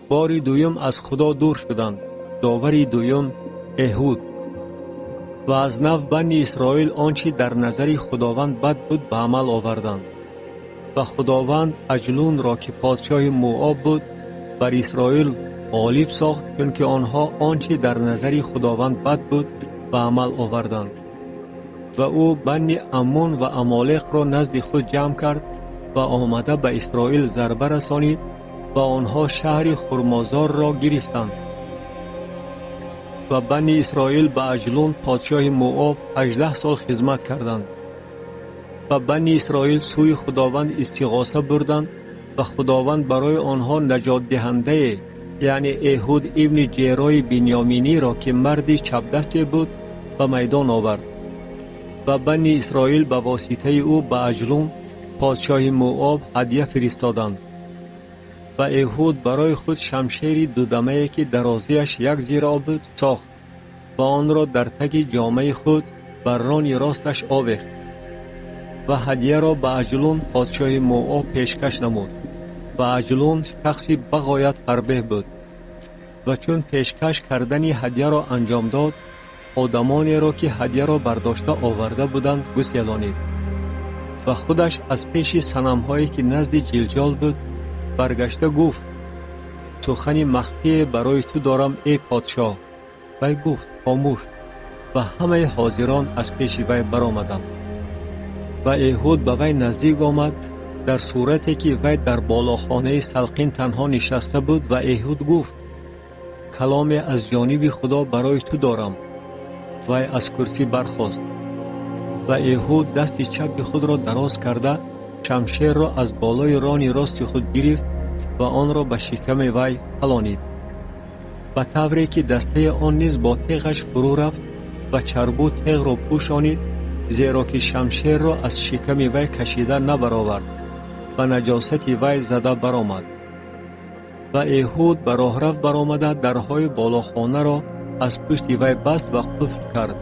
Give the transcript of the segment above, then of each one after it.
Бори дуюм аз Худо дур шуданд. Довари дуюм Эҳуд. Ва аз нав Бани Исроил он чи дар назари Худованд бад буд ба амал оварданд. Ва Худованд Аҷлунро, ки подшоҳи Муоб буд, бар Исроил ғолиб сохт, чунки онҳо он чи дар назари Худованд бад буд ба амал оварданд. Ва ӯ Бани Аммон ва Амолеқро назди худ ҷамъ кард ва омада ба Исроил зарба расонид ва онҳо шаҳри Хурмозорро гирифтанд. Ва Бани Исроил ба Аҷлун подшоҳи Муоб 18 сол хизмат карданд. Ва Бани Исроил сӯи Худованд истиғоса бурданд ва Худованд барои онҳо наҷотдиҳандае, яъне Эҳуд ибни Ҷерои Бинёминиро, ки марди чапдасте буд, ба майдон овард. Ва Бани Исроил ба воситаи ӯ ба Аҷлун подшоҳи Муоб ҳадя фиристоданд. Ва Эҳуд барои худ шамшери дудамае, ки дарозиаш 1 зироъ буд, сохт ва онро дар таги ҷомаи худ бар рони росташ овехт ва ҳадияро ба Аҷлун подшоҳи Муоб пешкаш намуд. Ва Аҷлун шахси бағоят фарбеҳ буд. Ва чун пешкаш кардани ҳадияро анҷом дод, одамонеро, ки ҳадияро бардошта оварда буданд, гуселонид ва худаш аз пеши санамҳое, ки назди Ҷилҷол буд, баргашта гуфт: сухани махфие барои ту дорам, эй подшоҳ. Вай гуфт: хомӯш. Ва ҳамаи ҳозирон аз пеши вай баромаданд. Ва Эҳуд ба вай наздик омад, дар сурате ки вай дар болохонаи салқин танҳо нишаста буд. Ва Эҳуд гуфт: каломе аз ҷониби Худо барои ту дорам. Вай аз курсӣ бархост. Ва Эҳуд дасти чапи худро дароз карда, шамшерро аз болои рони рости худ гирифт ва онро ба шиками вай ҳалонид, ба тавре ки дастаи он низ бо теғаш фурӯ рафт ва чарбу теғро пӯшонид, зеро ки шамшерро аз шиками вай кашида набаровард ва наҷосати вай зада баромад. Ва Эҳуд ба роҳрав баромада дарҳои болохонаро аз пушти вай баст ва қуфл кард.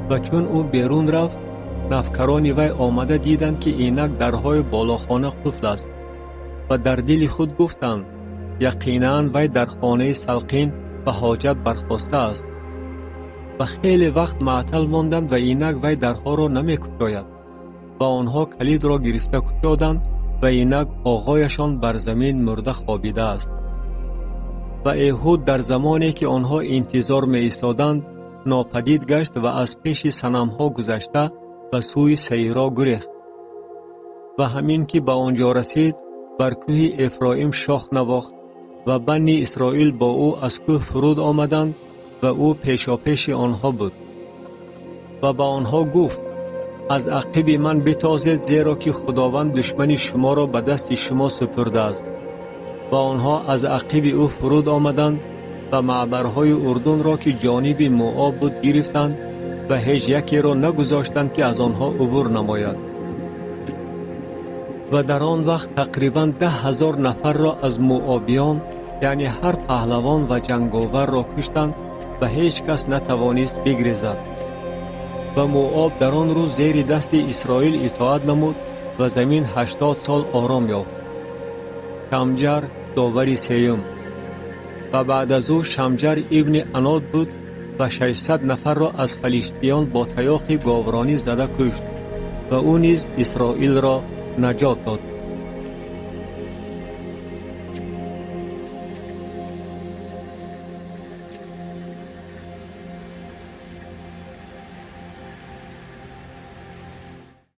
Ва чун ӯ берун рафт, навкарони вай омада диданд, ки инак дарҳои болохона қуфл аст ва дар дили худ гуфтанд: яқинан вай дар хонаи салқин ба ҳоҷат бархостааст. Ва хеле вақт маътал монданд ва инак вай дарҳоро намекушояд. Ва онҳо калидро гирифта кушоданд ва инак оғояшон бар замин мурда хобидааст. Ва Эҳуд дар замоне, ки онҳо интизор меистоданд, нопадид гашт ва аз пеши санамҳо гузашта ба сӯи Саиро гурехт. Ва ҳамин ки ба он ҷо расид, бар кӯҳи Эфроим шох навохт ва Бани Исроил бо ӯ аз кӯҳ фуруд омаданд ва ӯ пешопеши онҳо буд. Ва ба онҳо гуфт: аз ақиби ман битозед, зеро ки Худованд душмани шуморо ба дасти шумо супурдааст. Ва онҳо аз ақиби ӯ фуруд омаданд ва маъбарҳои Урдунро, ки ҷониби Муоб буд, гирифтанд ва ҳеҷ якеро нагузоштанд, ки аз онҳо убур намояд. Ва дар он вақт тақрибан 10,000 нафарро аз муобиён, яъне ҳар паҳлавон ва ҷанговарро куштанд ва ҳеҷ кас натавонист бигрезад. Ва Муоб дар он рӯз зери дасти Исроил итоат намуд ва замин 80 сол ором ёфт. Шамҷар довари сеюм. Ва баъд аз ӯ Шамҷар ибни Анод буд ва 600 нафарро аз фалиштиён бо таёқи говронӣ зада кушт ва ӯ низ Исроилро наҷот дод.